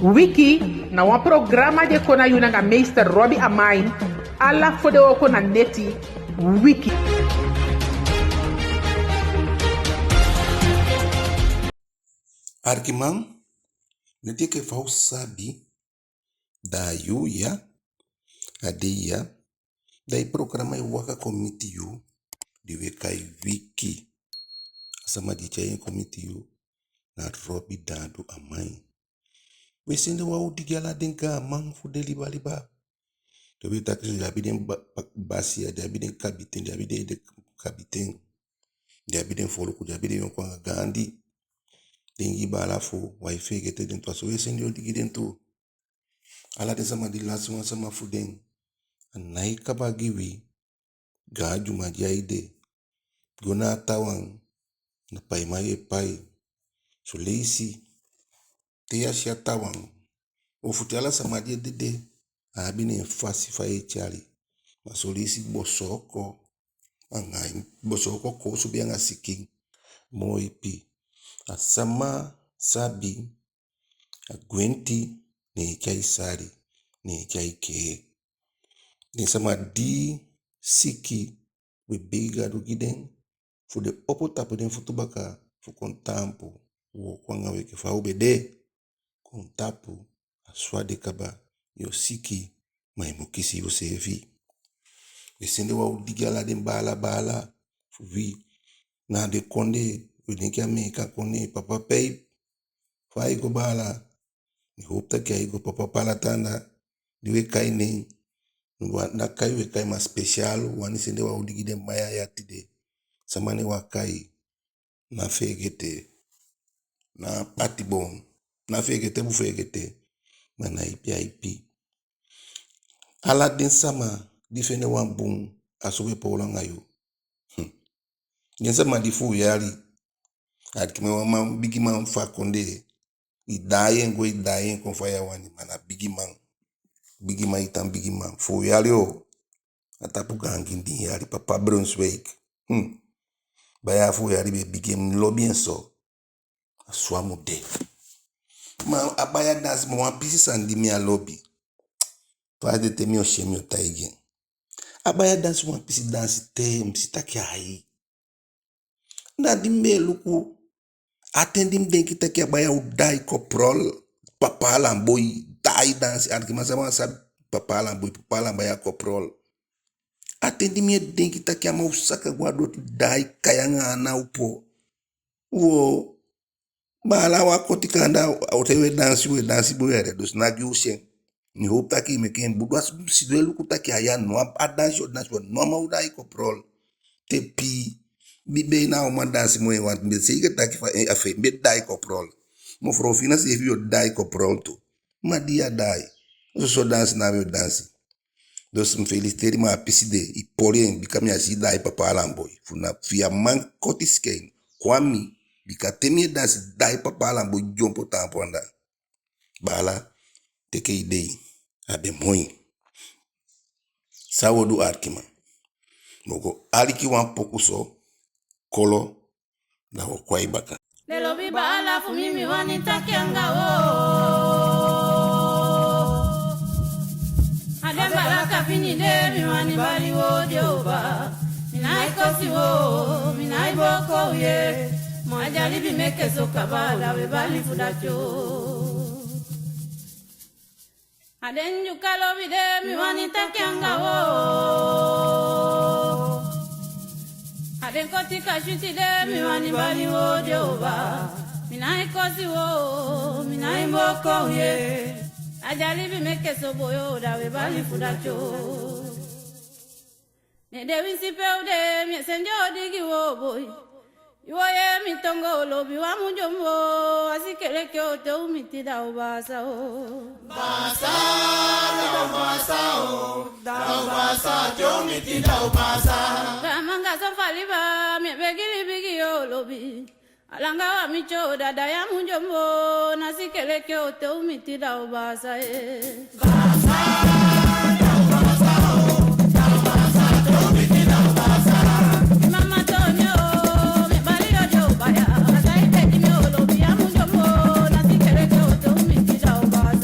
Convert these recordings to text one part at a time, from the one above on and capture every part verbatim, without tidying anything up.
Wiki na wan programa di e kon na yu nanga meester Robbie Amain, ala fodewooko na neti. Wiki. Arkiman, neti enke fa u sabi, da a yuu ya, a dei ya, da i programa e waka kon miti yu, di u e kai Wiki. A sama di e tyai en kon miti yu, na Robbie Dadu Amain. U e sende wan odi gi ala den gaaman fu den liba liba. Den u e taki so, den abi den ba-, ba-, basiya, den abi den kabiten, den abi den ede kabiten, den abi den foluku, den abi den yonku anga gaandi. Den Ingii baala fu u, u á e feegete den tu, a so u e sende odi gi den tu. Ala den sama di lasi wan sama fu den, a nái kaba gi wi. Gaan dyuman di a ede go na a taawan, na paiman yu e pai. Son leisi te yu á si a taawan, ofu te ala sama di e dede, a abi en fasi fa yu e tyali. Ma son leisi bosooko anga, bosooko, koosubee anga sikin, moo ipi. A sama sabi, a gwenti, ne e tyai sali, ne e tyai kee. Den sama di siki, u e begi Gadu gi den, fu den opo tapu den futu baka, fu kon taampu, wooko anga u enke fa u be de. Kon tapu, a so a de kaba, yu o siki, ma i mu kisi yuseefi. U e sende wan odi gi ala den baala baala fu wi na den kondee, u e denki Ameekan kondee, papa Pei, fa ai go baala? Mi howpu taki ai go, papa Pala tan anda, di u e kai nen, ná kai u e kai, ma spesiaal u wani sende wan odi gi den man ya tide. Sama ne u á kai, ná feegete, ná ati boon, ná feegete, u feegete, ma na ipi a ipi. Ala den sama di fende wan bun, a so u e poolo anga yu. Hmm. Den sama di fu u yali, arkiman, wan man, bigiman fu a kondee, i daai en go, i daai en kon fa yu á wani, ma na bigiman. Bigiman, i tan bigiman. Fu u yali o, a tapu gaangi di i yali, papa Brunswijk. Hmm. Baya fu u yali be bigi en, mi lobi en so. A so a mu de. Ma a baya dansi, ma wan pisi sani di mi á lobi. Fa a de, te mi o si en mi o taigi en. A baya dansi wan pisi dansi te mi si taki ai. Na di mi be e luku, a ten di mi denki taki a baya o daai koprol, papa Alan Boy daai dansi, arkiman, sama sabi papa Alan Boy, papa Alan baya koprol. A ten di mi e denki taki a man o saka go a doti daai kai anga ana opo. Wo, baala, wan koti kanda, a o te u e dansi, u e dansi bun yee, dus ná gi u si en. Mi howpu taki i meke en bun. Dus mi sidon e luku taki a ya no, a dansi o dansi, wan no, a man o daai koprol. Te pii, mi be na a uman dansi moo en, want mi be seeka taki fa, eh, a fei mi be daai koprol. Mevrouw Fina seefi o daai koprol tu. Ma di a daai, soso dansi na mi o dansi. Dus mi felisiteri, ma a pisi de i poli en, bika mi á si i daai papa Alan Boy. Fu na fi a man koti sikin, kon a mi, bika te mi e dansi, daai papa Alan Boy dyompo taampu anda. Baala, teke i dei, a be moi. San u o du, arkiman? Mi o go aliki wan poku so, kolo, da u o kon a i baka. Den lobi baala fu mi, mi wani taki anga u. A den baala kafini de, mi wani bali u, Dyuba. Mi nái kosi u, mi nái booko u yee. Ma a dyali bi meke so kaba, da we bali fu dati o. A den Ndyuka lobi de, mi wani taki anga u. A den Kotika switi de, mi wani bali u, Dyuba. Mi nái kosi u, mi nái booko u yee. A dyali bi meke so, boi o, da we bali fu dati o. Ne den winsi pe u de, mi e sende odi gi u, boi. Yu o yee mi tongo, lobi, u á mu dyombo. A sikeleke o te u miti, da u baasa o. Baasa, da u baasa o. Da u baasa, te u miti, da u baasa. Gaanman, gaanso fu a liba, mi e begi libi gi u, lobi. A langa u á miti o, dada, ya mu dyombo, na sikeleke o te u miti, da u baasa e. Baasa, da u baasa o, da u baasa, te u miti, da u baasa. Mama Tonyo, mi bali u, Dyuba ya, a sa i begi mi o, lobi, ya mu dyombo, na sikeleke o te u miti, da u baasa.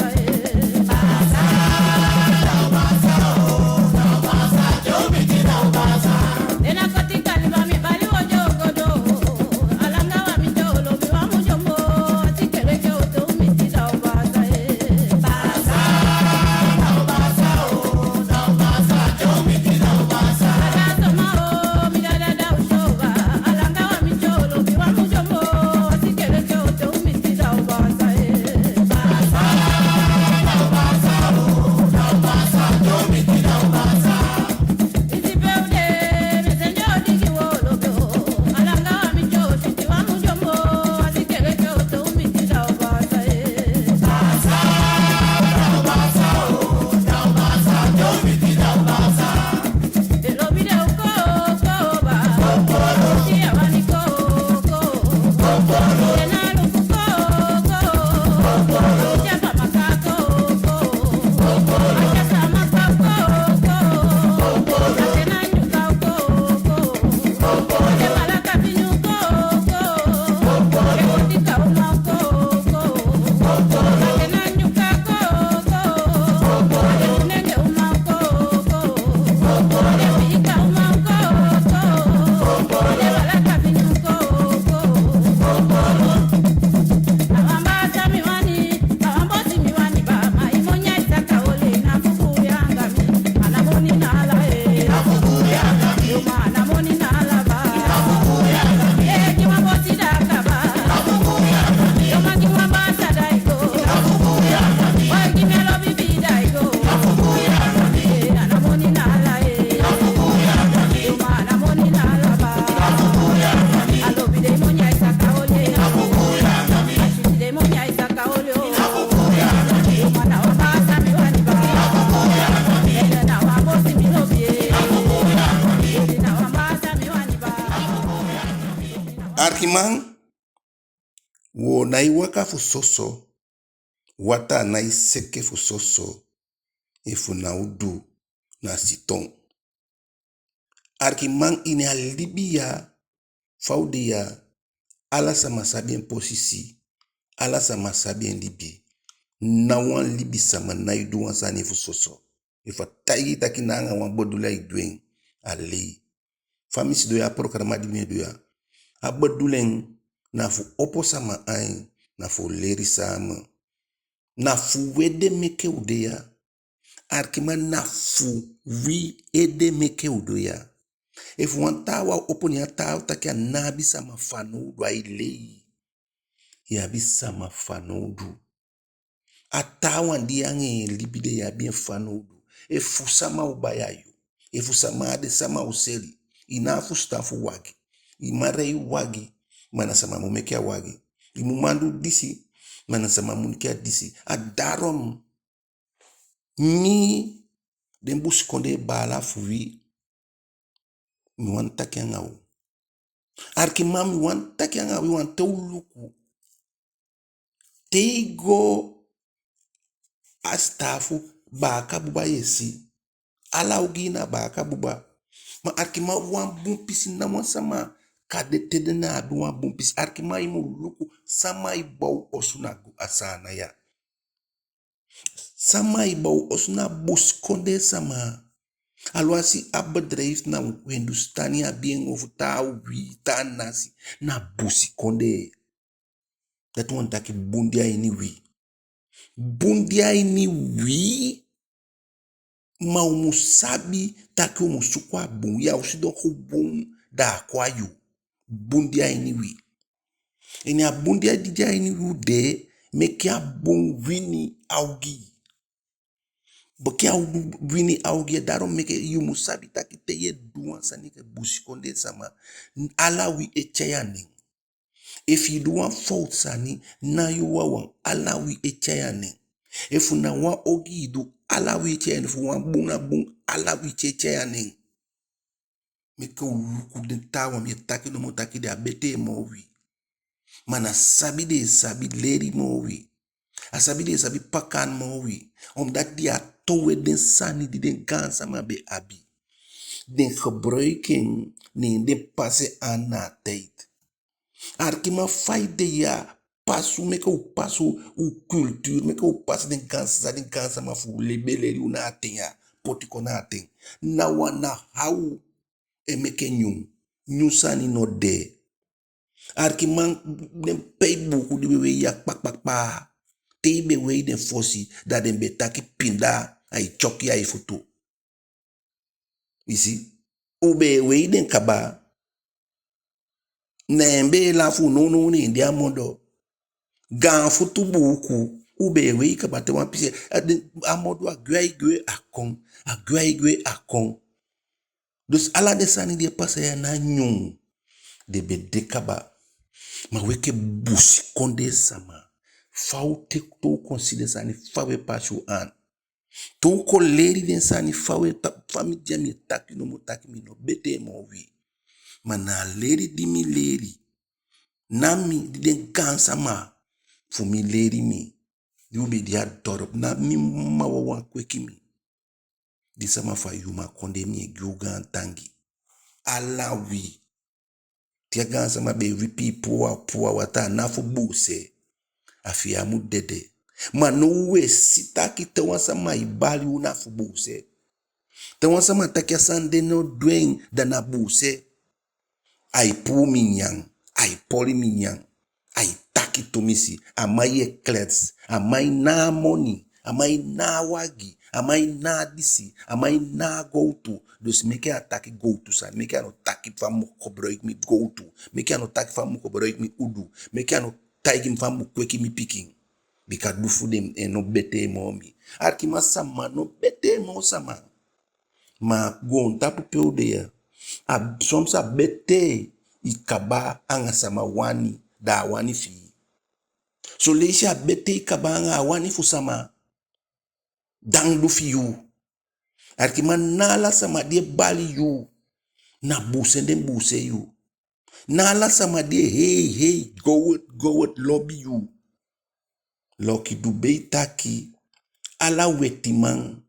Arkiman, woo nái waka fu soso, wataa nái seke fu soso, efu na udu na siton. Arkiman, ini a libi ya, fa u de ya, ala sama sabi en posisi, ala sama sabi en libi. Ná wan libisama nái du wan sani fu soso. Efu a taigi i taki na anga wan bedoeling ai du en, a lei. Fa mi sidon ya, a programa di mi e du ya, a bedoeling na fu opo sama ain, na fu leli sama. Na fu wi ede meke u de ya. Arkiman, na fu wi ede meke u de ya. Efu wan taawan opo, ne a taawan taki a ná abi sama fanowdu, ai lei. I abi sama fanowdu. A taawan di anga en e libi de, i abi en fanowdu. Efu sama o bai a yu, efu sama á de, sama o seli. I ná a fusutan fu wagi. I man rei wagi, ma na sama mu meke a wagi. I mu man du disi, ma na sama mu meke a disi. A daarom mi, den busikondee baala fu wi, mi wani taki anga u. Arkiman, mi wani taki anga wi, wanten u luku. Te i go a sitaafu, baaka buba yu e si. Ala ogii na baaka buba. Ma arkiman, wan bun pisi, ná wan sama kan de te den ná abi wan bun pisi. Arkiman, i mu luku sama e bow osu na gu- a Saanan ya. Sama e bow osu na busikondee sama. Aluwasi a bedrijf na Hindustani abi en ofu taa wi, taa nasi, na busikondee. Dati wani taki bun de a ini wi. Bun de a ini wi. Ma u mu sabi taki u mu suku a bun. Ya o sidon fu bun, da a kon a yu. Bun de a ini wi. Ini a bun di a di de a ini u de, meke a bun wini a ogii. Meke a bun wini a ogii, daarom meke yu mu sabi taki te yu e du wan sani enke busikondee sama, ala wi e tyai a nen. Efu i du wan fowtu sani, ná yu wawan, ala wi e tyai a nen. Efu na wan ogii i du, ala wi e tyai a nen. Efu wan bun na bun, ala wi e tyai a nen. Meke u luku den taawan, mi e taki nomo taki den á betee moo wi. Ma na sabi den e sabi leli moo wi. A sabi den e sabi pakaan moo wi. Omdat den á towe den sani di den gaansama be abi. Den gebruik en, ne den pasi en aan na a tijd. Arkiman, fa i de ya, pasi u, meke u pasi u cultuur, meke u pasi den gaan sani, den gaansama fu u be leli u na a ten ya, poti kon na a ten. Na wan, na how e meke nyun. Nyun sani no de. Arkiman, den pei buuku di be wei ya kpa kpa kpa. Te i be wei den fosi, da den be taki pinda, ai tyoki a i futu. I si, u be e wei den kaba. Ne en be e lafu, nownow ne en de a modo. Gaan futu buuku, u be e wei kaba te wan pisi, a den, a modo a gwe ai gwe a kon, a gwe ai gwe a kon. Dus ala den sani di e pasa ya na nyun, den be de kaba. Ma wi enke busikondee sama, fa u teke, te u kon si den sani, fa u e pasi u aan. Te u kon leli den sani fa u e ta-, fa mi de ya mi e taki nomo taki mi no betee moo wi. Ma na a leli di mi leli. Ná mi, di den gaansama fu mi leli mi. Di u be de a dorp, ná mi mma wawan kweki mi. Di sama fu a Yuma kondee, mi e gi u gaantangi. Ala wi. Te a gaansama be e wipi i puu a, puu a wataa, ná fu buuse. A fi i á mu dede. Ma now u e si taki te wan sama e bali u, na fu buuse. Te wan sama taki a sani de no du en, da na buuse. Ai puu mi nyan, ai poli mi nyan, ai taki tumisi, a man e klets, a man ná a moni, a man ná a wagi, a man ná a disi, a man ná a gowtu. Dus meke a taki gowtu sani, meke a no taki fa mi mu gebruik mi gowtu, meke a no taki fa mi mu gebruik mi udu, meke a no taigi mi fa mi mu kweki mi pikin. Bika du fu den, en no betee moo mi. Arkiman, sama no betee moo sama. Ma goontapu pe u de ya, a, soms a betee i kaba anga sama wani, da a wani fi i. Son leisi a betee i kaba anga a wani fu sama, da a du fi yu. Arkiman, ná ala sama di e bali yu na buuse den buuse yu. Na ala sama di e hei, hei, gowet, gowet, lobi yu. Lucky Dube e taki, ala wetiman,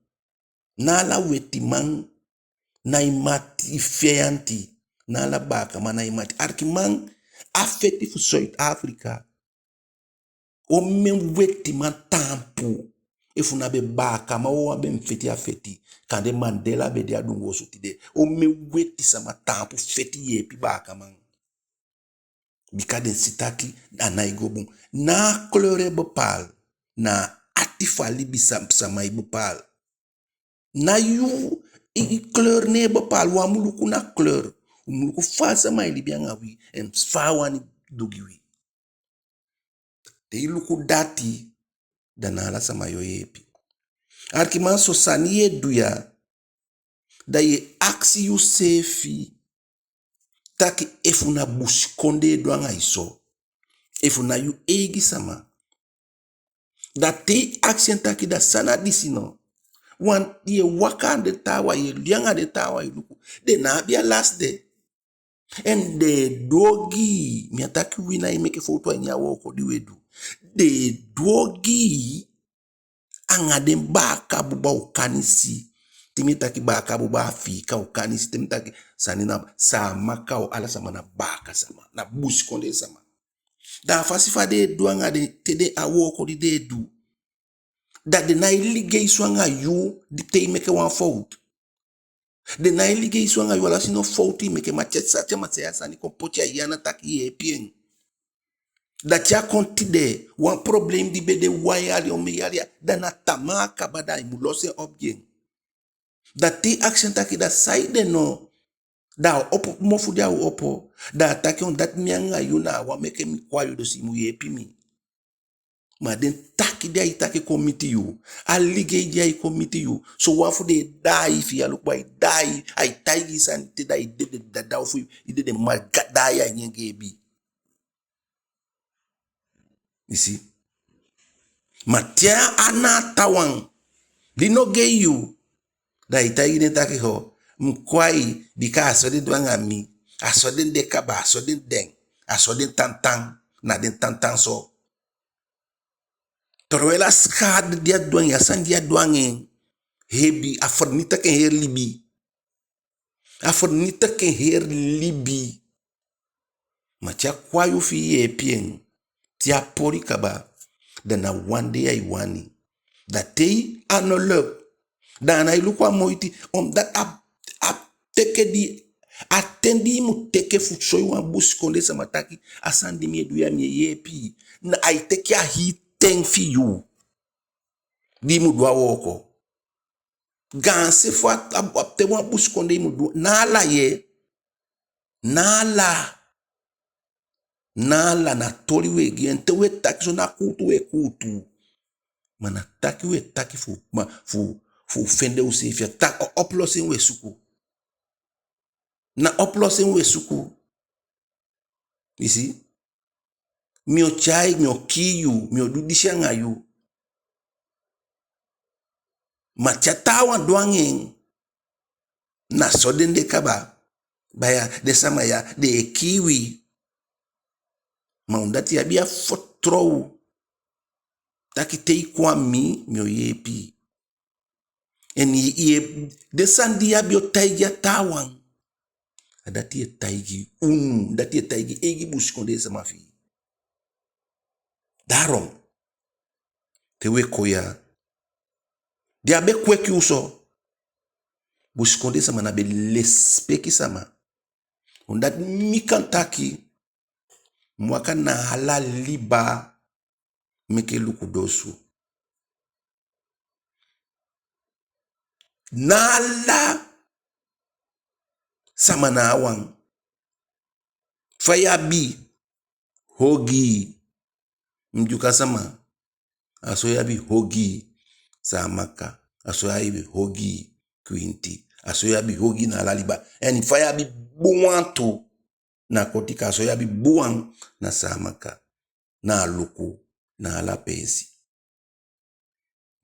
na ala wetiman na i mati, i feyanti, na ala baakaman na i mati. Arkiman, a feti fu Zuid-Afrika. Omen wetiman taampu. Efu na be baakaman wawan be mu feti a feti, kande Mandela be de a dunguu osu tide. Omen weti sama taampu feti yeepi baakaman. Bika den si taki a nái go bun. Na a kleur e bepaal. Na a ati fu a libisama e bepaal. Na yu, i, i kleur ná e bepaal. Wi á mu luku na kleur. U mu luku fa a sama e libi anga wi, en fa a wani du gi wi. Te i luku dati, da na ala sama yu o yeepi. Arkiman, son sani yu e du ya, da yu e akisi yuseefi taki efu na busikondee du anga yu so, efu na yu eigi sama. Da te i akisi en taki da san na disi no? Want yu e waka anga den taawan, yu e libi anga den taawan, yu luku. Den ná abi a lasi de. En den e du ogii, mi á taki wi nái meke fowtu a ini a wooko di wi e du. Den e du ogii anga den baaka buba Okanisi. Te mi e taki baaka buba Afiika, Okanisi, te mi taki sani na Saamaka, ala sama na baaka sama, na busikondee sama. Da a fasi fa den e du anga den, te den a wooko di den e du, da den nái ligei so anga yu di te i meke wan fowtu. Den nái ligei so anga yu, alwasi no fowtu i meke, ma te a sama, te a sani kon poti a i ana taki yeepi en. Da te a kon tide, wan problem di be de wan yali, omen yali ya, da na tamaa kaba, da i mu losi en op gi en. Da te i akisi en taki da saide no, da a o opo, mofu di a o opo, da a taki omdat mi anga yu na a wan, meke mi kon a yu, dus i mu yeepi mi. Ma den taki di ai taki kon miti yu, a ligei di ai kon miti yu, sowan fu den e daai fi yu, a luku, ai daai, ai taigi yu sani te da i dede dada, ofu i dede, ma a daai a ini en geebi. I si? Ma te a na a taawan di no gei yu, da i taigi den taki ho, mi kon a i, bika a so den du anga mi, a so den de kaba, a so den de, a so den tantan, na den tantan so. Terwijl a schade di a du anga en, a sani di a du anga en hebi, a vernietig en heri libi. A vernietig en heri libi. Ma te a kon a yu fi i yeepi en, te a poli kaba, da na wan dei ai wani. Da te a no luku, da a nái luku a moiti, omdat a, a teke di, a ten di i mu teke fu soi wan busikondee sama taki a sani di mi e du ya mi e yeepi i, na ai teke a hii ten fi yu di i mu du a wooko. Gaanse fu a, a, a te wan busikondee i mu du, ná ala ye, ná ala, ná ala, na toli u e gi en, te u e taki so na kuutu u e kuutu. Ma na taki u e taki fu, ma fu, fu fende useefi, a taki oplossing u e suku. Na oplossing u e suku. I si? Mi o tyai, mi o kii yu, mi o du disi anga yu. Ma te a taawan du anga en, na so den de kaba. Baya, den sama ya, den e kii wi. Ma omdat i abi a fitoow taki te i kon a mi, mi o yeepi i. En i, i e, den sani di i abi o taigi a taawan, a dati i e taigi unu, dati i e taigi eigi busikondee sama fi i. Daarom, te u e kon ya, di a be kweki u so, busikondee sama ná be lesipeki sama. Omdat mi kan taki, mi waka na ala liba meke luku dosu. Ná ala sama na a wan. Fa i abi ogii, Ndyuka sama, a so i abi ogii, Saamaka, a so i abi ogii, Kwinti, a so i abi ogii na ala liba. En fa i abi bun wan tu, na Kotika, a so i abi bun wan na Saamaka, na Aluku, na ala peesi.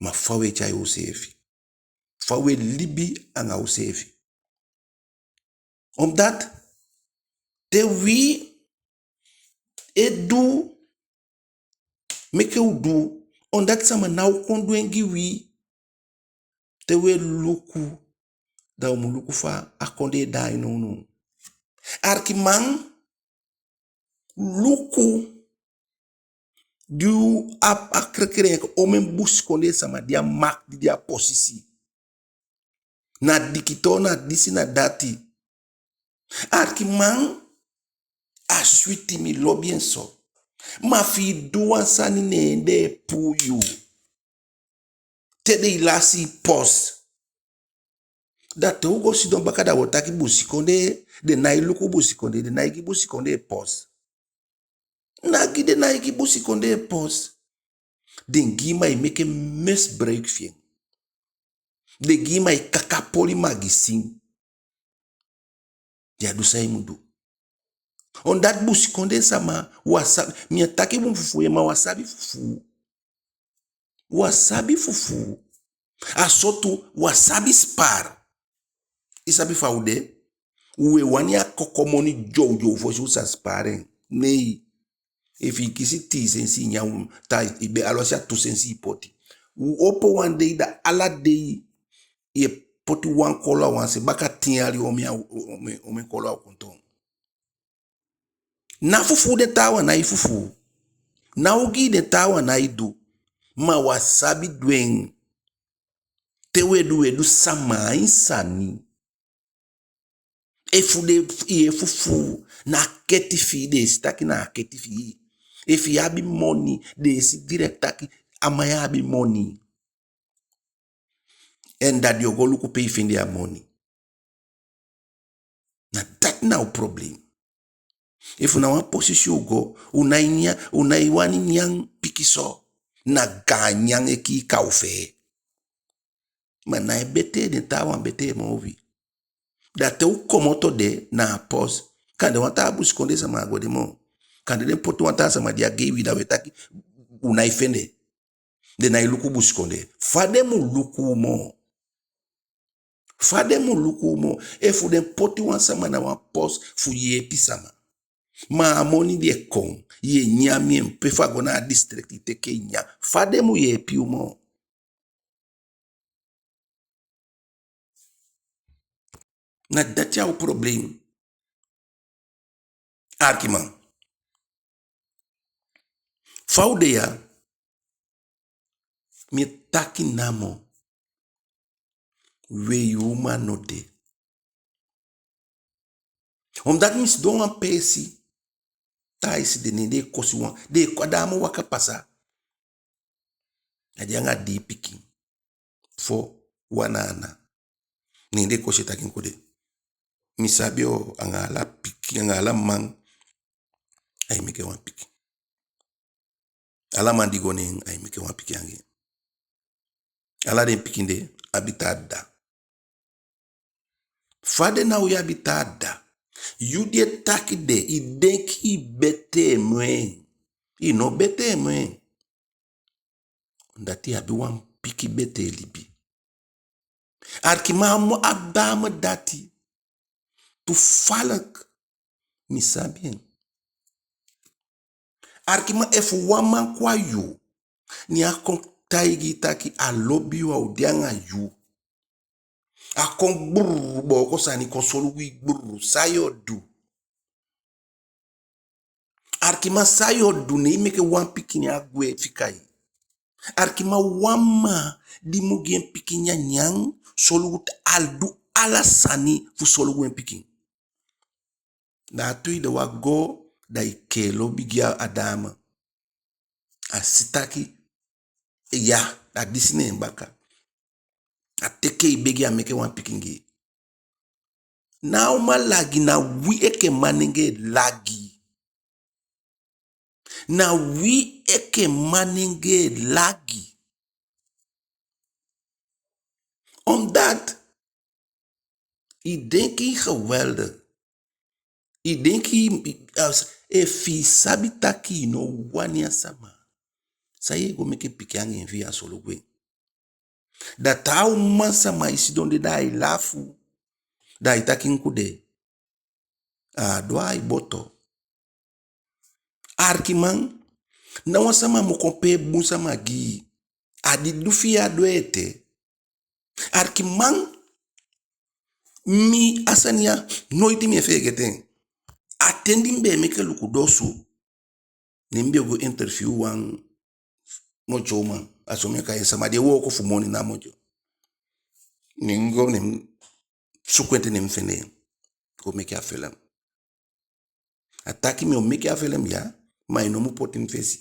Ma fa u e tyai useefi? Fa u e libi anga useefi? Omdat te wi E du, meke u du, omdat sama ná o kon du en gi wi. Te u e luku, da u mu luku fa a kondee daai nownow. Arkiman, luku, di u a, a krekere enke omen busikondee sama di a makti, di a posisi. Na dikitoo, na disi, na dati. Arkiman, a switi, mi lobi en so. Ma fi i du wan sani, ne den e puu yu. Te den e lasi i pos. Da te u go sidon baka, da u o taki busikondee, den nái luku busikondee, den nái gi busikondee pos. Na gi den nái gi busikondee pos. Den gi i, ma i meke misbruik fi en. Den gi i, ma i kaka poli magisin. Den á du san i mu du. Omdat busikondee sama, u á sabi, mi á taki bun fufuu ye, ma u á sabi fufuu. U á sabi fufuu. A so tu, u á sabi spaar. I sabi fa u de? U e wani a koko moni dyowdyow fosi u sa spaar en. Nei. Efi i kisi tin sensi i nyan, taa i be alwasi a tu sensi i poti. U opo wan dei, da ala dei i e poti wan kolo a wan se, baka tin yali omen, omen, omen kolo a o kon toon. Ná fufuu den taawan nái fufuu. Ná ogii den taawan nái du. Ma u á sabi du en. Te u e du, u e du sama ain sani. Efu den, i e fufuu, na a keti fi i den e si taki na a keti fi i. Efi i abi moni, den e si direkt taki a man ya abi moni. En da den o go luku pe i fende a moni. Na dati na u problem. Efu na wan posisi u go, u nái nyan, u nái wani nyan pikinso. Na gaan nyan e kii kaufee. Ma na en betee, den taawan betee moo wi. Da te u komoto de na a pos, kande wan taa busikondee sama á go de moo. Kande den poti wan taa sama di á gei wi, da u e taki u nái fende. Den nái luku busikondee. Fa den mu luku u moo? Fa den mu luku u moo? Efu den poti wan sama na wan pos fu yeepi sama, ma a moni di e kon, i e nyan en, pe fu a go na a district i teke i nyan. Fa den mu yeepi u moo? Na dati a u problem. Arkiman, fa u de ya, mi e taki namo, wei uman no de. Omdat mi sidon wan peesi, taa i si den, ne den e kosi wan, den e ko-, a dame o waka pasa. A de anga dii pikin, fo, wan na ana. Ne den e kosi e taki: Nkude, mi sabi o, anga ala pikin, anga ala man, ai meke wan pikin. Ala man di go ne en, ai meke wan pikin anga en. Ala den pikin de abi taa dda. Fa den ná o abi taa dda? Yu di e taki de, i denki i betee moo en? I no betee moo en. Dati i abi wan pikin betee libi. Arkiman, a dame dati, toevallig, mi sabi en. Arkiman, efu wan man kon a yu, ne a kon taigi i taki a lobi yu, a o de anga yu, a kon gbuu, booko sani kon solugu i gbuu, san yu o du? Arkiman, san yu o du? Ne i meke wan pikin, ne a gwe fika i. Arkiman, wan mma di mu gi en pikin nyanyan, solugu, a du ala sani fu solugu en pikin. Da a tweede wan go, da i kee lobi gi a dame. A si taki, ya, a disi na en baka. A teke i begi, a meke wan pikin gi i. Na a uman lagi, na wi enke manengee lagi. Na wi enke manengee lagi. Omdat i denki i geweldig. I denki, i, i, efi i sabi taki i no wani a sama, san yu e go meke pikin anga en fi i á solugu en? Da taa uman sama e sidon de, da ai lafu. Da ai taki: Nkude, a á doo a i boto. Arkiman, ná wan sama mu kon pee bun sama gi i. A di du fi i á du en ete. Arkiman, mi a sani ya, noiti mi e feegete en. A ten di mi be e meke luku dosu, ne mi be o go interview wan motyoman, a so mi e kai en, sama di e wooko fu moni na motyo. Ne mi go, ne mi suku en te ne mi fende en. Go meke a felem. A taki mi o meke a felem ya, ma i no mu poti mi fesi.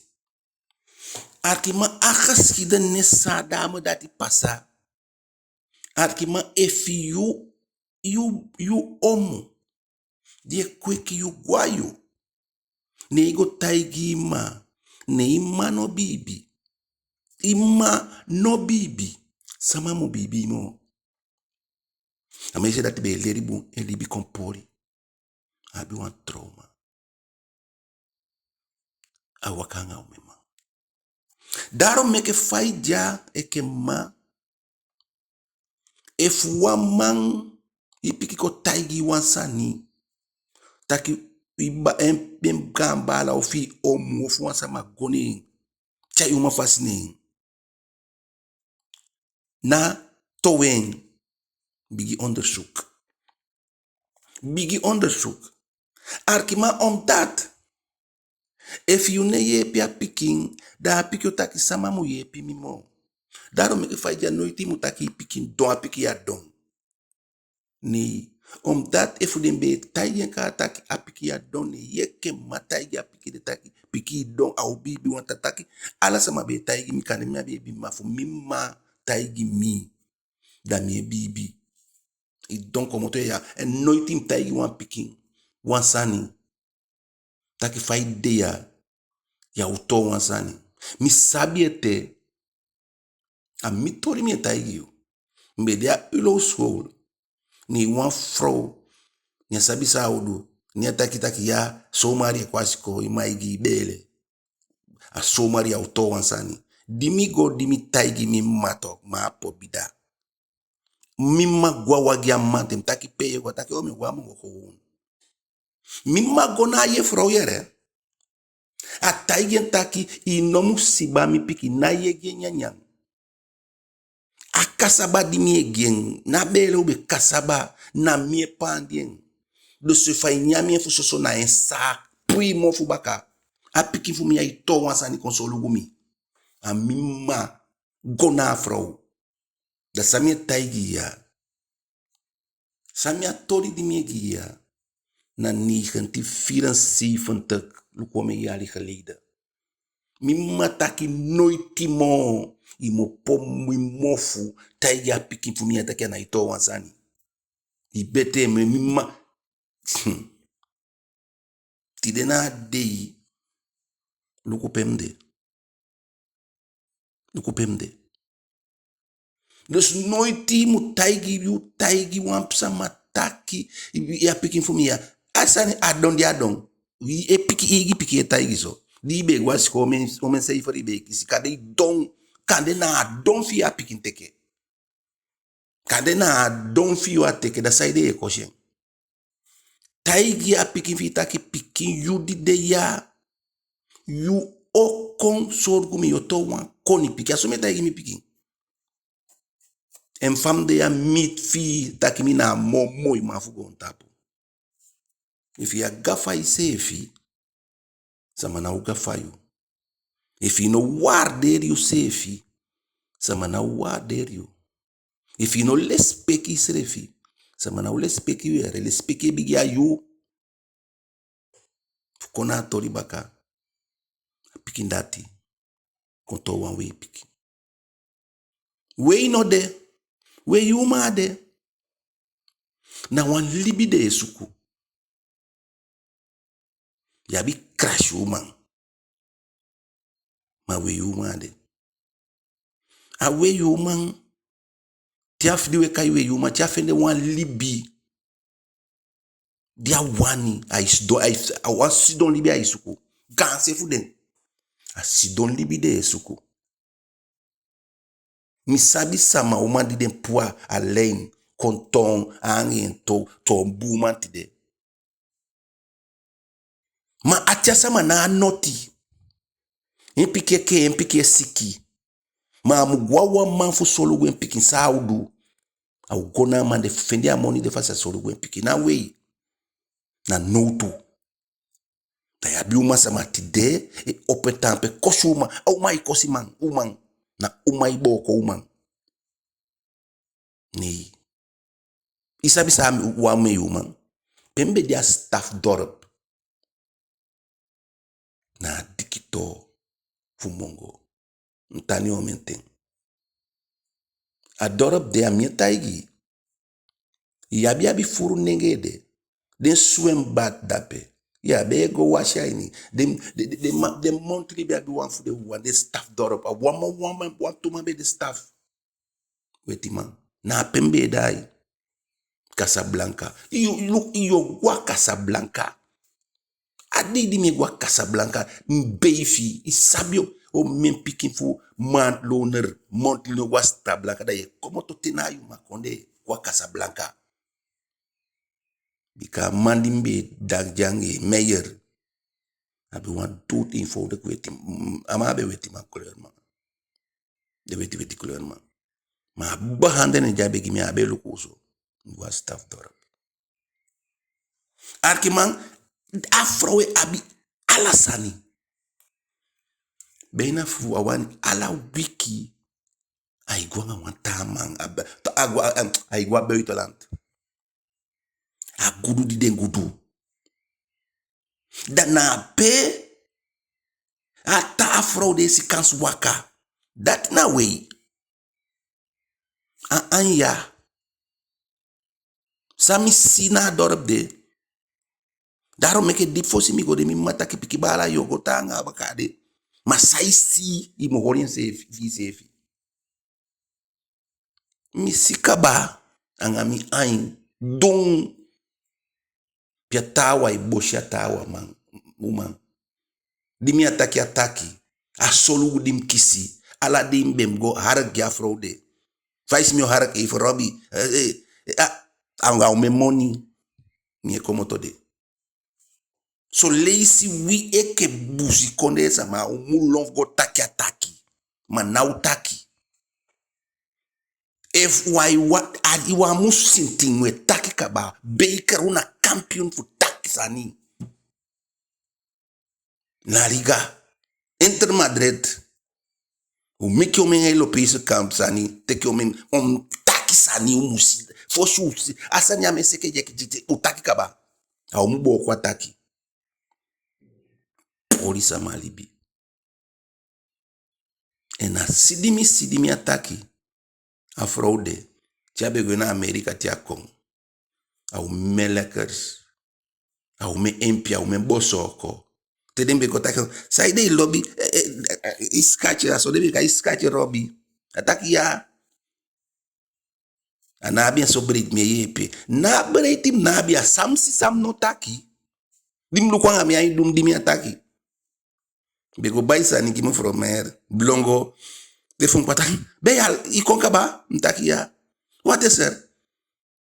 Arkiman, a geschiedenis san a dame dati pasa. Arkiman, efu yu, yu, yu omu di e kweki yu gwe a yu, ne i go taigi i mma, ne i mma no biibi. I mma no biibi. Sama mu biibi i moo? A meisje dati be e leli bun, e libi kon poli. A abi wan trauma. A waka anga omen man. Daarom meke fa i de ya enke mma, efu wan man, i pikin kon taigi i wan sani, taki i ba, en, en gaan baala ofu i omu ofu wan sama go ne en, tyai uman fasi ne en, ná towe en. Bigin onderzoek. Bigin onderzoek. Arkiman, omdat efu yu no e yeepi a pikin, da a pikin o taki sama mu yeepi mi moo. Daarom meke fa i de ya, noiti i mu taki i pikin don, a pikin ya don. Nee, omdat efu den be e taigi en kaa taki a pikin ya don, ne yu enke mma taigi a pikin de taki pikin i don, a o biibi wan taa taki. Ala sama be e taigi mi, kande mi á be e biibi, ma fu mi mma taigi mi, da mi e biibi. I don komoto ya, en noiti mi taigi wan pikin wan sani taki fa i de ya, ya o toon wan sani. Mi sabi ete, a mi toli mi e taigi yu. Mi be de a Ulo School, ne wan frow, ne a sabi san a o du, ne a taki taki ya, zomaar i e kon a sikoo, i mma e gi i beele. A zomaar ya o toon wan sani. Di mi go, di mi taigi mi mma tok, ma a pobida. Mi mma go a wagi a mamanten, mi taki pe i e go, a taki o, mi e go a Mongo gewoon. Mi mma go na a yefrow yee. A taigi en taki, i no mu siba mi pikin, ná yu e gi en nyanyan. A kasaba di mi e gi en, ná beele u be kasaba, na mi e paandi en. Dus efu ai nyan en fu soso, na en zaak, puu i mofu baka. A pikin fu mi ya e toon wan sani kon solugu mi. A mi mma go na a frow. Da san mi e taigi i ya, san mi, a toli di mi e gi i ya, na negentien vierenzeventig, luku omen yali geleden. Mi mma taki noiti moo i mu opo i mofu taigi a pikin fu mi ya taki a nái toon wan sani. I betee, mi mma. Tide na a dei, luku pe mi de. Luku pe mi de. Dus noiti i mu taigi, yu taigi wan sama taki, i, i, a pikin fu mi ya. A sani a don di a don. I e piki, i eigi pikin e taigi so. Di i be e go a sikoo, omen, omen cijfer i be e kisi. Kande i don, kande na a don fi i a pikin teke. Kande na a don fi yu a teke, da saide i e kosi en? Taigi a pikin fi i taki pikin, yu di de ya, yu o kon solugu mi, yu o toon wan koni pikin. A so mi e taigi mi pikin. En fa mi de ya, mi fii taki mi na a moo moi man fu goontapu. Efu yu á gafa iseefi, sama ná o gafa yu. Efu yu no waardeer yuseefi, sama ná o waardeer yu. Efu yu no lesipeki yuselefi, sama ná o lesipeki yu. Yee, lesipeki e bigin a yu. Fu kon na a toli baka, a pikin dati kon toon wan wei pikin. Wei no de, wei uman á de. Na wan libi den e suku. Yu abi krasi uman, ma wei uman á de. A wei uman, te a fu di we kai wei uman, te a fende wan libi di a wani, ai sidon, ai, a wan sidon libi ai suku. Gaanse fu den, a sidon libi den e suku. Mi sabi sama uman di den puu a lijn kon toon anga en, toon, toon buuman tide. Ma a tyai sama na a noti. En pikin e kee, en pikin e siki. Ma a mu go a wan man fu solugu en pikin. San a o du? A o go na a man de fu fende a moni de fu a sa solugu en pikin. Na wei. Na nowtu. Da yu abi uman sama tide e opo en taampu e kosi uman. A uman e kosi man, uman. Na uman e booko uman. Nei. I sabi san a wan mei uman? Pe mi be de a Stafdorp, na a dikitoo fu Mongo. Mi tan omen ten. A dorp de, a mi e taigi i. Yu abi, abi furu nengee de. Den zwembad dape. Yu á be e go wasi a ini. Den, den, den, den ma-, den montri be abi wan fu den wawan, den Stafdorp. A wan man, wan man, wantu man be de staf. Wetiman. Na ape mi be e daai. Casablanca. Yu, yu, yu o go a Casablanca. A dei di mi e go a Casablanca, mi beifi, i sabi o, omen pikin fu maandloner, maandloner go a Casablanca, da yu e komoto te na yu mankondee, go a Casablanca. Bika a man di mi be e dangi anga en, Meyer, a be wan dood eenvoudig weti, mm, a man a be wetiman kleur, man. Den weti weti kleur, man. Ma a behandeling di a be gi mi, a be luku so. Mi go a Stafdorp. Arkiman, a frow e abi ala sani. Bijna fu a wani ala wiki, ai go anga wan taa man, a be-, a go, a, ai go a buitenland. A gudu di den gudu. Da na ape a taa frow de e si kansi waka. Dati na wei. A, a ini ya. San mi si na a dorp de. Daarom meke di fosi mi go de, mi mma taki pikin baala, yu o go tan anga a bakaa de. Ma san i si, i mu holi en seefi, fi iseefi. Mi si kaba anga mi ain, dun. Pe a taawan e bosi a taawan man, uman. Di mi á taki a taki, a solugu di mi kisi, ala dei mi be mu go hark gi a frow de. Fa i si mi o hark, ei, fu Robi, eh, eh, eh, a, anga omen moni mi e komoto de. Son leisi wi enke busikondee sama, u mu lon fu go taki a taki. Ma ná o taki. Efu wi á, wi á, a, wi á mu sintin, u e taki kaba. Beker, u na kampiyun fu taki sani. La Liga, Inter Madrid. U meke omen Europese kampu sani, teke omen, u mu taki sani, u mu si. Fosi u si, a sani ya mi e seke dyeki titi, u taki kaba. A u mu booko a taki. Poli sama libi. En a si di mi si, di mi á taki, a frow de, te a be gwe na Amerika te a kon, a omen lekkers, a omen empi, a omen bosooko. Te den be kon taki, saide i lobi, eh, eh, eh, i schatje, a so den be kai i schatje Robi. A taki ya. A ná abi en so breiti mi e yeepi en. Ná a breiti mi ná abi, a san mi si, san mi no taki. Di mi luku anga mi ain, du mi, di mi á taki. Mi be go bai sani gi mevrouw Meyer, blongo. Den fu mi papa taki, ben ya, i kon kaba? Mi taki ya. Wat is er?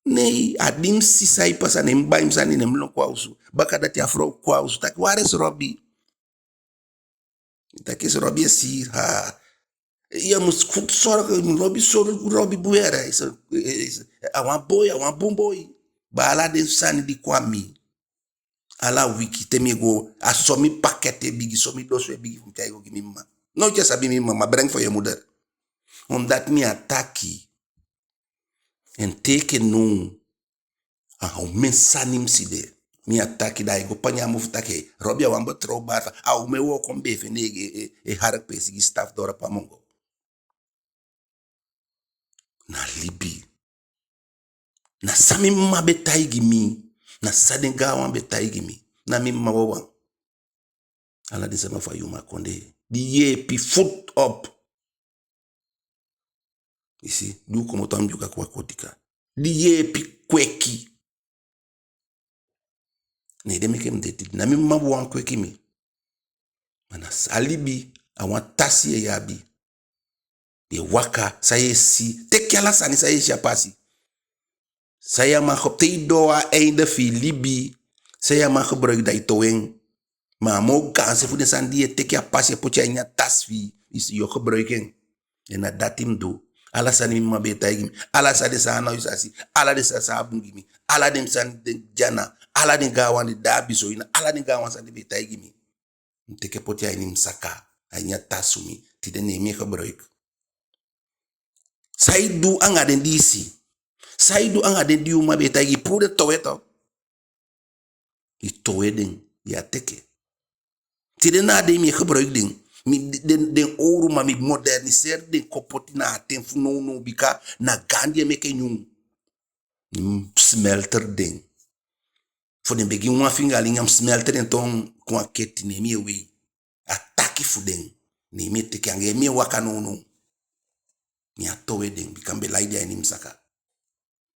Nee, a di mi si san e pasa, ne mi bai mi sani, ne mi lon kon a osu. Bakadati a frow kon a osu taki, waar is Robi? Mi taki, is Robi hier? Ha. Je moet goed zorgen, Robi, zorg, Robi bun yere. Is, is, a wan boi, a wan bun boi. Baala, den sani di kon a mi. Ala wiki te mi e go, a so mi pakket e bigi, so mi dosu e bigi fu mi tyai go gi mi mma. Nooit yu sabi mi mma, ma breng voor je moeder. Omdat mi á taki. En te enke now, a omen sani mi si de. Mi á taki, da ai go panya mofu taki, Robi a wan betrouwbaar fa, a omen wooko mi be e fende e, e, e hark peesi gi Stafdorp a Mongo. Na libi. Na san mi mma be taigi mi. Na san den gaanwan be taigi mi. Na mi mma wawan. Ala den sama fu a Yuma kondee. Di yeepi, voed op. I si, di u komoto a Ndyuka kon a Kotika. Di yeepi, kweki. Ne den meke mi de tide. Na mi mma wawan kweki mi. Ma na san a libi, a wan tasi yu e abi. Yu e waka, san yu e si. Teke ala sani san yu e si a pasi. San yu á man ge-, te i doo a einde fi i libi. San yu á man gebruik, da i towe en. Ma a moo gaanse fu den sani di yu e teke a pasi e poti a ini a tasi fi i, i si yu o gebruik en. En na dati mi du. Ala sani mi mma be e taigi mi. Ala san den Saanan yu sa si. Ala den sani san a bun gi mi. Ala den sani den dyana. Ala den gaanwan den daabi so ina. Ala den gaanwan sani den be e taigi mi. Mi teke poti a ini mi saka. A ini a tasi fu mi. Tide ne mi e gebruik. San i du anga den di i si? San i du anga den di yu mma be e taigi i puu den towe to? I towe den, ya teke. Tide na a dei mi e gebruik den. Mi, den, den owru, ma mi moderniseer den kon poti na a ten fu nownow bika na gaandi e meke nyun. Mi smelter den. Fu den bigin wan fingalinga, mi smelter den toon kon a keti, ne mi e wei. A taki fu den, ne mi e teke anga en, mi e waka nownow. Mi á towe den, bika mi be lai den a ini mi saka.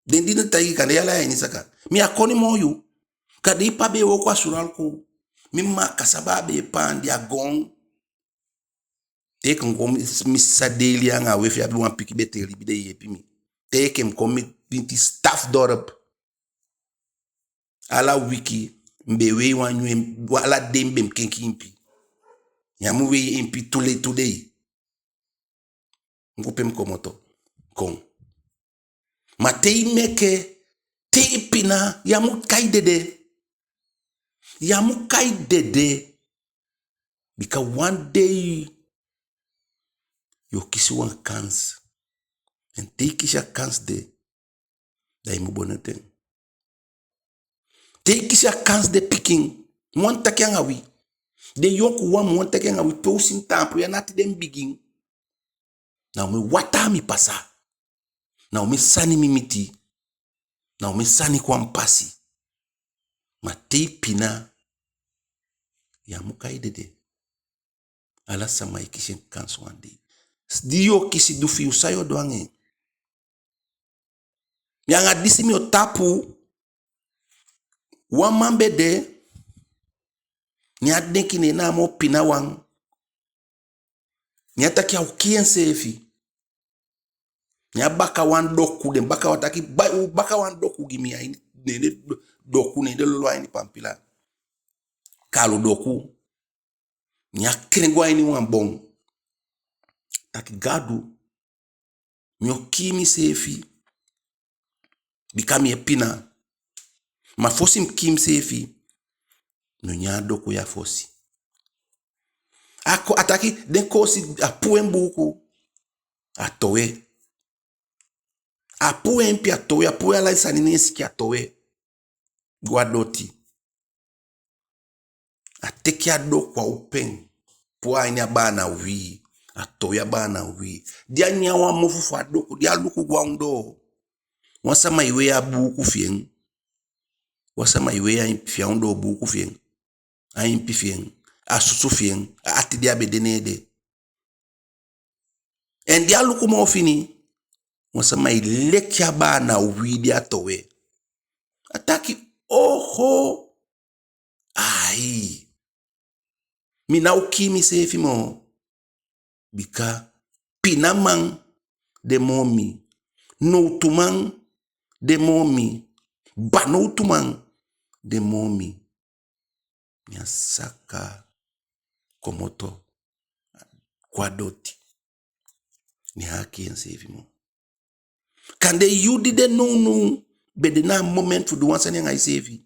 Den di den taigi kande ya lai a ini saka. Mi á koni moo yu. Kande i pa be e wooko a Suralco. Mi mma kasaba a be e paandi a goon. Te enke mi kon, mi, mi sa deeli anga a wefi, abi wan pikin betee libi de yeepi mi. Te enke mi kon mi, mi ti Stafdorp. Ala wiki, mi be wei wan nyun, ala dei mi be mu kenki impi. Ya mu wei impi tu lei tu dei. Enke pe mi komoto kon. Ma te i meke, te i pina, ya mu kai dede. Ya mu kai dede. Bika wan dei yu o kisi wan kans. En te i kisi a kans de, da i mu benoti en. Te i kisi a kans de, pikin, mi wani taki anga wi. Den yonkuwan, mi wani taki anga wi, pe u si mi taampu ya, na tide mi bigin. Na omen wataa mi pasa. Na omen sani mi miti. Na omen sani kon a mi pasi. Ma te i pina, ya mu kai dede. Ala sama e kisi en kans wan dei. Di yu o kisi du fi yu, san yu o du anga en? Mi anga disi mi o tapu. Wan man be de, ne a denki ne en na a moo pina wan. Ne a taki a o kii enseefi. Ne a baka wan doku, den baka wan taki, ba-, u baka wan doku gi mi a ini, ne den do-, doku, ne den lolo a ini pampila. Kalu doku. Ne a kren go a ini wan bon. Taki Gadu, mi o kii miseefi. Bika mi e pina. Ma fosi mi kii miseefi, mi o nyan a doku ya fosi. A ko-, a taki, den koosi, a puu en buuku. A towe. A puu en impi, a towe, a puu ala en sani ne en sikin, a towe. Go a doti. A teke a doku, a opo en, puu a ini a baana uwii, a towe a baana uwii. Di a nyan wan mofu fu a doku, di a luku go a ondoo, wan sama e wei a buuku fi en. Wan sama e wei a impi fi en, a ondoo buuku fi en. A impi fi en, a susu fi en, a ati di a be de ne en ede. En di a luku moo fini, wan sama e leki a baana uwii di a towe. A taki, oho, ai. Mi ná o kii miseefi moo. Bika pinaman de moo mi. Nowtuman de moo mi. Banowtuman de moo mi. Ne a saka komoto go a doti. Ne a á kii enseefi moo. Kande yu di de nownow be de na a moment fu du wan sani anga iseefi.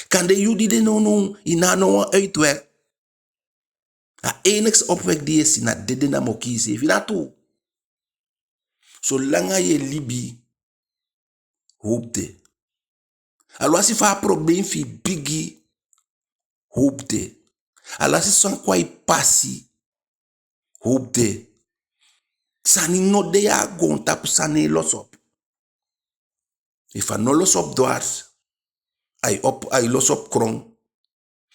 Kande yu di de nownow, i ná a no wan uitweg. A enigste opweg di yu e si na dede namo, kii iseefi. Na tuu. Solanga yu e libi, howpu de. Alwasi fa a probleem fi i bigi, howpu de. Alwasi san kon a i pasi, howpu de. Sani no de ya a goontapu san ná e losi op. Efu a no losi op dwars, ai op, ai losi op kron.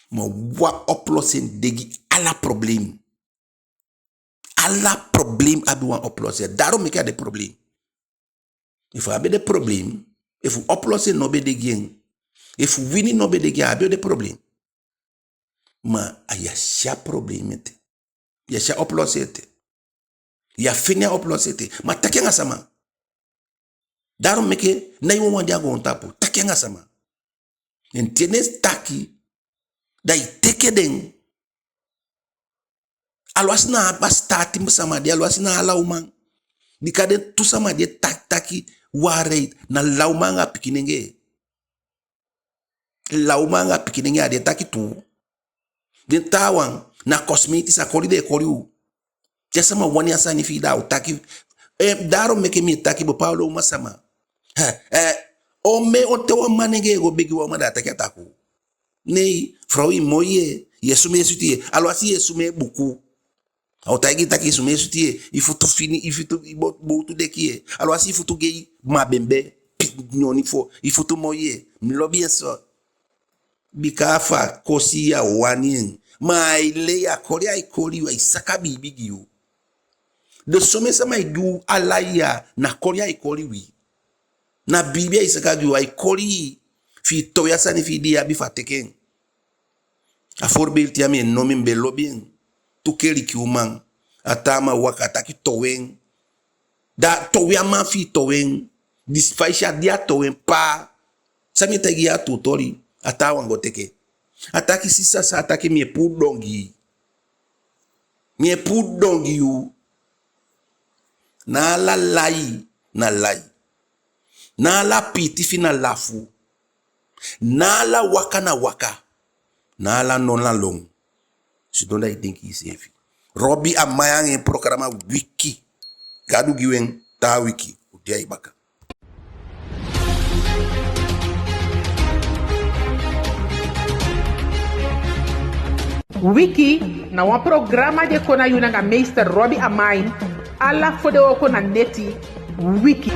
Ma wan oplossing de gi ala probleem. Ala probleem abi wan oplossing. Daarom meke a de probleem. Efu a á be de probleem, efu oplossing no be de gi en, efu wini no be de gi en, a á be o de probleem. Ma a, yu á si a probleem ete. Yu á si a oplossing ete. Yu á fende a oplossing ete. Ma taki anga sama. Daarom meke ná i wawan de a goontapu. Taki anga sama. En te den taki, Da i teke den. Alwasi na a bestaat sama de, alwasi na a lawman. Bika den tu sama di e taki, taki waarheid, na lawman anga pikinengee. Lawman anga pikinengee, a den e taki tuu. Den taawan, na cosmetisch, a koli den e koli u. Te a sama wani a sani fi i, da a o taki. Eh, daarom meke mi e taki, bepaalde uman sama. Eh, eh, omen, on ten wan manengee e go begi wan uman, da a taki a takuu. Nee, frow, i moi ye, ye sumee switi ye. Alwasi ye sumee buku, a o taigi i taki i sumee switi ye. I futu fini, i futu, i bo-, bowtu deki ye. Alwasi i futu gei, ma bembe, pi-, nyoni fo, i futu moi ye. Mi lobi en so. Bika a fu a kosi ya wani en. Ma ai lei, a koli ai koli yu, ai saka biibi gi yu. Dus somen sama e du a lai ya, na koli ai koli wi. Na biibi ai saka gi yu, ai koli i fi i towe a sani fi i di i abi fu a teke en. A voorbeeld ya mi e nomi, mi be lobi en. Tu keliki uman. A taa man waka, a taki towe en. Da towe a man fi i, towe en. Disi fa i si a di a towe en paa. San mi e taigi i a tuu toli, a taawan go teke. A taki sisa, sa a taki mi e puu don gi i. Mi e puu don gi yu. Ná ala lai na lai. Ná ala piiti fi na lafu. Ná ala waka na waka. Ná ala lon na lon. Sidon da i denki iseefi. Robi Amai anga en programa Wiki. Gadu gi u en, taa wiki u de a i baka. Wiki na wan programa di e kon na yu nanga meester Robi Amai, ala fodewooko na neti. Wiki.